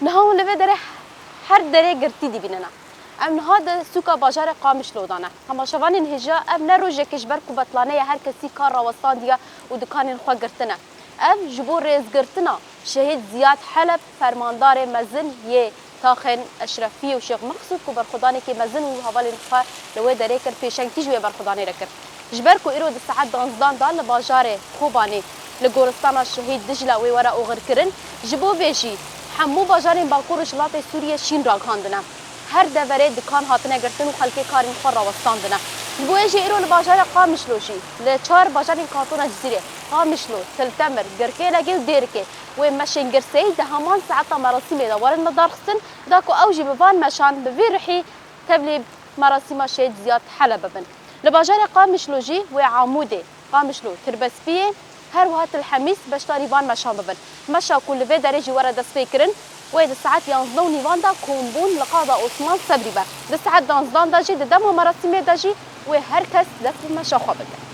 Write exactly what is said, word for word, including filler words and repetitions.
Niha hûn li vê derê her derê girtî dibînine. Em niha di sûka bajarê Qamişlo de ne. Temaşevanên hêja, ev ne rojekê ji ber ku betlaneye her kesî kar rawestandiye û dikanên xwe girtine. Ev ji bo rêzgirtina Şehîd Ziyad Heleb, fermandarê mezin yê taxên Eşrefiyê û Şêx Mexsûd ku berxwedanekî mezin û hevalên xwe li wê derê kir, pêşengtî ji wê berxwedanê re kir. Ji ber ku îro di saet danzdan de li bajarê Kobanê li goristana Şehîd Dicla wê were oxirkirin, ji bo vê jî hemû bajarên Bakur û Rojhilatê Sûriyê şîn ragihandine. Her deverê dikan hatine girtin û xelkê karên xwe rawestandine. Ji bo wê jî îro li bajarê Qamişlo jî, li çar bajarên Kantona Cizîrê, Qamişlo, Til Temir, Girkêlegê û Dêrikê, wê meşên girseyî di heman saeta merasîmê de werin lidarxistin, da ku ew jî bi van meşan bi vî rihî tevlî merasîma Şehîd Ziyad Hele bibin. Li bajarê Qamişlo jî wê Amûdê, Qamişlo, Tirbespiyê, her wiha Til Hemîs beşdarî van meşan bibin. Meşa ku li vê derê jî were destpêkirin, wê di saet yanzdeh û nîvan de kombûn li qada Osman Sebrî be. Di saet danzdan de jî di dema merasîmê de jî wê her kes dest bi meşa xwe bike.